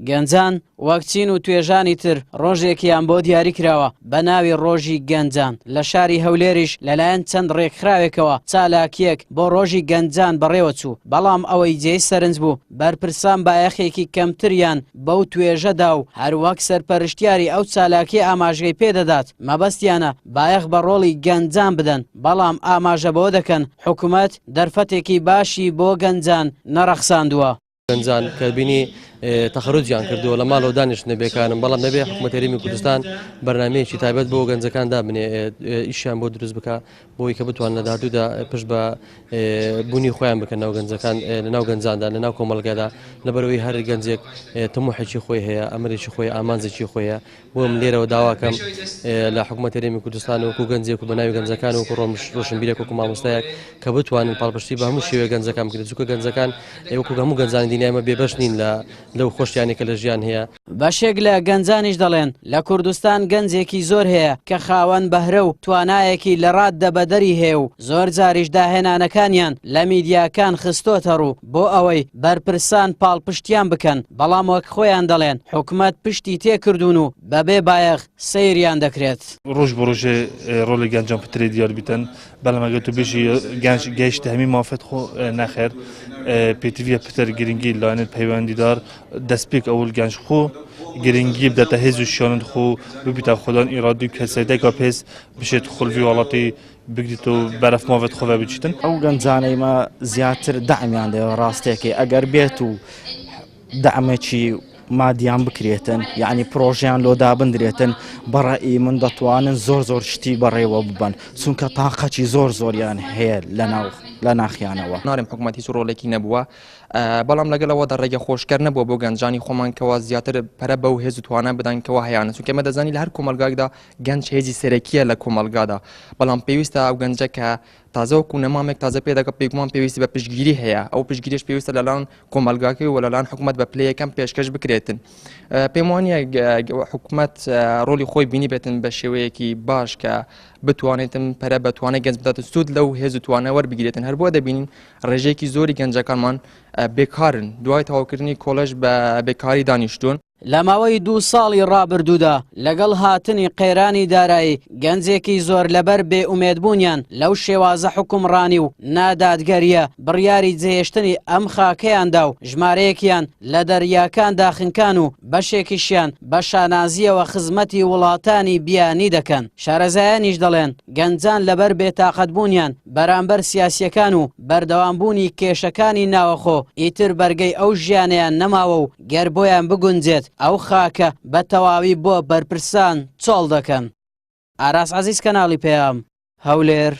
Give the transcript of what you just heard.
گەنجان وەک چین و توێژانی تر ڕۆژێکیان بۆ دیاری کراوە بە ناوی ڕۆژی گەنجان، لە شاری هەولێریش لەلایەن چەند ڕێکخراوێکەوە چالاکییەک بۆ ڕۆژی گەنجان بەڕێوەچوو، بەڵام ئەوەی جێی سەرنج بوو بەرپرسان بایەخێکی کەمتریان بەو توێژە دا و هەروەک سەرپەرشتیاری ئەو چالاکییە ئاماژەی پێدەدات مەبەستیانە بایەخ بە ڕۆڵی گەنجان بدەن، بەڵام ئاماژە بەوە دەکەن حکومەت دەرفەتێکی باشی بۆ گەنجان نەڕەخساندووە. گەنجان کە بینی تەخەروجیان کردووە لە ماڵەوە دانیشتنە بێکارن، بەڵام دەبێ حکوومەت هەرێمی کوردستان بەرنمەیەکی تایبەت بۆ گەنجەکان دابنێ، ئیشیان بۆ دروست بکە بۆی کە بتوان لە داهاتوودا پشت بە بوونی خۆیان بکەن ناو گەنجەکان لە ناو گەنجاندا لە ناو کۆمەڵگەدا، لەبەرەوەی هەر گەنجێک تموحێکی خۆی هەیە، ئەمرێکی خۆی، ئامانجێکی خۆیە. بۆ من لێرەوە داواکەم لە حکوومەت هەرێمی کوردستان وەکو گەنجێک و بە ناوی گەنجەکان وەکو ڕۆشنبیرێک وەکو مامۆستایەک کە بتوانن پاڵپشتی بە هەموو شێوەیەک گەنجەکان بکرێت، چونکە گەنجەکان وەکو هەموو گەنجانی دنیای ئێمە بێبەش نین لە لەو خۆشیانەی کە لە ژیان هەیە. بەشێک لە گەنجانیش دەڵێن، لە کوردستان گەنجێکی زۆر هەیە کە خاوەن بەهرە و توانایەکی لە ڕاددە بەدەری هەیە و زۆر جاریش داهێنانەکانیان لە میدیاکان خستۆتە ڕوو بۆ ئەوەی بەرپرسان پاڵپشتیان بکەن، بەڵام وەک خۆیان دەڵێن حکومەت پشتی تێکردوون و بەبێ بایەخ سەیریان دەکرێت. ڕۆژ بە ڕۆژێ ڕۆڵی گەنجان پترێ دیار بیتن، بەڵام ئەگەر تو بێژی گەنج گەیشتە هەمی مافێت خۆ نەخێر، پێتیڤیە پتر گرنگی لایەنێت پەیوەندیدار دەستپێک ئەول گەنج خۆ گرنگی بداتە هێز و شیانت خۆ ببیتە خودان ئیرادی و کەسایتێکا پێس بشێت خولڤی وڵاتی بگریت و بەرەف ماڤێت خۆ بچیتن. ئەو گەنجانەی مە زیاتر دەعمیان دەوێت ڕاستێکی ئەگەر بێت و دەعمێکی مادیان بکرێتن یعنی پرۆژیان لۆ دابندرێتن بەڕئی من دەتوانن زۆر زۆر شتی بەڕێوە ببەن چونکە تاقەتی زۆر زۆریان هەیە لەناو لە ناخیانەوە. نارێم حکومەت هیچ ڕۆڵێکی نەبووە بەڵام لەگەڵ ئەوەدا ڕێگە خۆشکەر نەبووە بۆ گەنجانی خۆمان کەوا زیاتر پەرە بەو هێز و توانا بدەن کەوا هەیانە چونکە ئێمە دەزانین لە هەر کۆمەڵگایەکدا گەنج هێزی سەرەکیە لە کۆمەڵگادا بەڵام پێویستە ئەو گەنجە کە تازە وەکو نەمامێک تازە پێ دەگە بێگومان پێویستی بە پشتگیری هەیە ئەو پشتگیریش پێویستە لەلایەن کۆمەڵگاکەی و لەلایەن حکوومەت بە پلەی یەکەم پێشکەش بکرێتن پێم وانە حکوومەت ڕۆلی خۆی بینی بێتن بە شێوەیەکی باش کە بتوانێتن پەرە بە توانای گەنج بدات سوود لەو هێز و توانە وەربگرێتن هەر بۆ دەبینین ڕێژەیەکی زۆری گەنجەکانمان بێکارن دوای تەواوکردنی کۆلێژ بە بێکاری دانیشتوون. لە ماوەی دوو ساڵی ڕابردوودا لەگەڵ هاتنی قەیرانی دارایی گەنجێکی زۆر لەبەر بێ ئومێدبوونیان لەو شێوازە حوکمڕانی و نادادگەرییە بڕیاری جێهێشتنی ئەم خاکەیان دا و ژمارەیەکیان لە دەریاکاندا خنکان و بەشێکیشیان بە شانازییەوە خزمەتی وڵاتانی بیانی دەکەن. شارەزایانیش دەڵێن گەنجان لەبەر بێتاقەتبوونیان بەرامبەر سیاسییەکان و بەردەوامبوونی کێشەکانی ناوەخۆ ئیتر بەرگەی ئەو ژیانەیان نەماوە و گەر بۆیان بگونجێت ئەو خاکە بە تەواوی بۆ بەرپرسان چۆڵ دەکەن. ئاراس عەزیز کەناڵی پەیام، هەولێر.